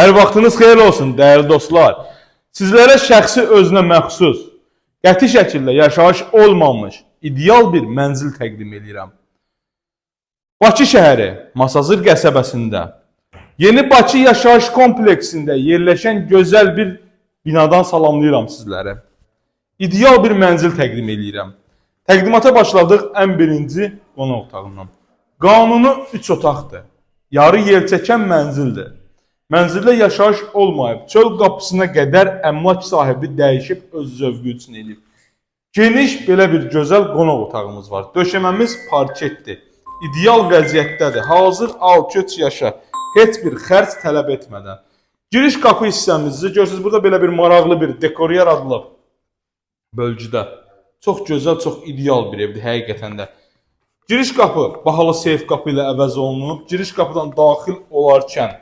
Hər vaxtınız xeyir olsun, dəyərli dostlar. Sizlərə şəxsi özünə məxsus, qəti şəkildə yaşayış olmamış ideal bir mənzil təqdim edirəm. Bakı şəhəri, Masazır qəsəbəsində, Yeni Bakı yaşayış kompleksində yerləşən gözəl bir binadan salamlayıram sizləri. İdeal bir mənzil təqdim edirəm. Təqdimata başladıq ən birinci qonaq otağından. Qanuni 3 otaqdır. Yarı yerçəkən mənzildir. Mənzildə yaşayış olmayıb, çöl qapısına qədər əmlak sahibi dəyişib öz zövqü üçün eləyib. Geniş belə bir gözəl qonaq otağımız var. Döşəməmiz parketdir. İdeal vəziyyətdədir. Hazır al, köç, yaşa. Heç bir xərc tələb etmədən. Giriş qapı hissəmizi görürsünüz, burada belə bir maraqlı bir dekor yaradılıb bölgüdə. Çox gözəl, çox ideal bir evdir həqiqətən də. Giriş qapı bahalı seyf qapı ilə əvəz olunub. Giriş qapıdan daxil olarkən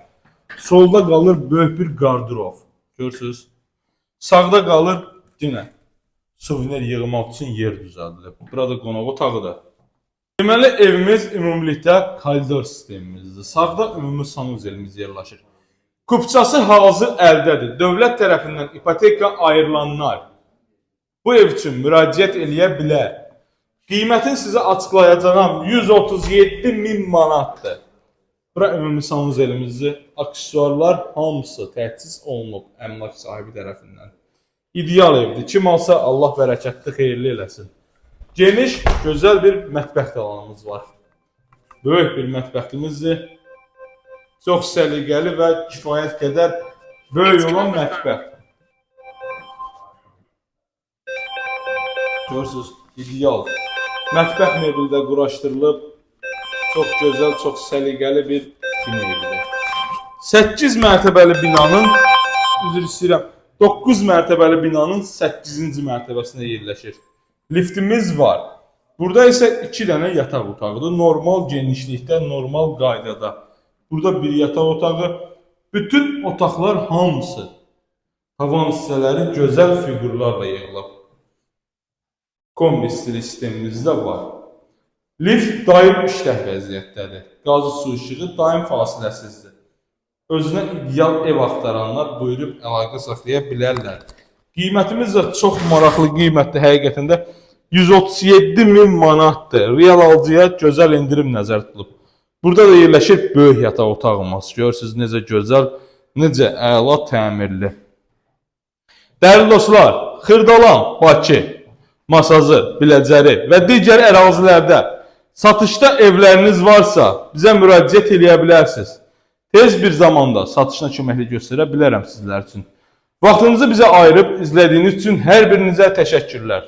solda qalır böyük bir qardırop. Görürsünüz? Sağda qalır yenə suvenir yığmaq üçün yer düzəldilib. Burada qonaq otağıdır. Deməli evimiz ümumilikdə koridor sistemimizdir. Sağda ümumi sanuzelimiz yerləşir. Kupçası hazır əldədir. Dövlət tərəfindən ipoteka ayrılanlar bu ev üçün müraciət eləyə bilər. Qiymətini sizə açıqlayacağam 137 min manatdır. Bura ümumi sanuzelimizdir. Aksesuarlar hamısı təchiz olunub əmlak sahibi tərəfindən. İdeal evdir. Kim alsa Allah bərəkətli, xeyirli eləsin. Geniş, gözəl bir mətbəx alanımız var. Böyük bir mətbəximizdir. Çox səliqəli və kifayət qədər böyük olan mətbəx. Görürsünüz, ideal. Mətbəx mebeli də quraşdırılıb. Çox gözəl, çox səliqəli bir bina evidir. 8 mərtəbəli binanın, üzr istəyirəm, 9 mərtəbəli binanın 8-ci mərtəbəsində yerləşir. Liftimiz var. Burada isə 2 dənə yataq otağıdır. Normal genişlikdə, normal qaydada. Burada bir yataq otağı. Bütün otaqlar hamısı tavan hissələri gözəl fiqurlarla yığılıb. Kombi stili sistemimiz də var. Lift daim işlək vəziyyətdədir. Qazı su işığı daim fasiləsizdir. Özünə ideal ev axtaranlar buyurub əlaqə saxlaya bilərlər. Qiymətimiz də çox maraqlı qiymətdir həqiqətən də. 137 min manatdır. Real alıcıya gözəl endirim nəzərdə tutulub. Burada da yerləşir böyük yataq otağımız. Görürsünüz necə gözəl, necə əla təmirli. Dəyərli dostlar, Xırdalan, Bakı, Masazır, Biləcəri və digər ərazilərdə satışda evləriniz varsa bizə müraciət eləyə bilərsiniz. Tez bir zamanda satışına köməklik göstərə bilərəm sizlər üçün. Vaxtınızı bizə ayırıb izlədiyiniz üçün hər birinizə təşəkkürlər.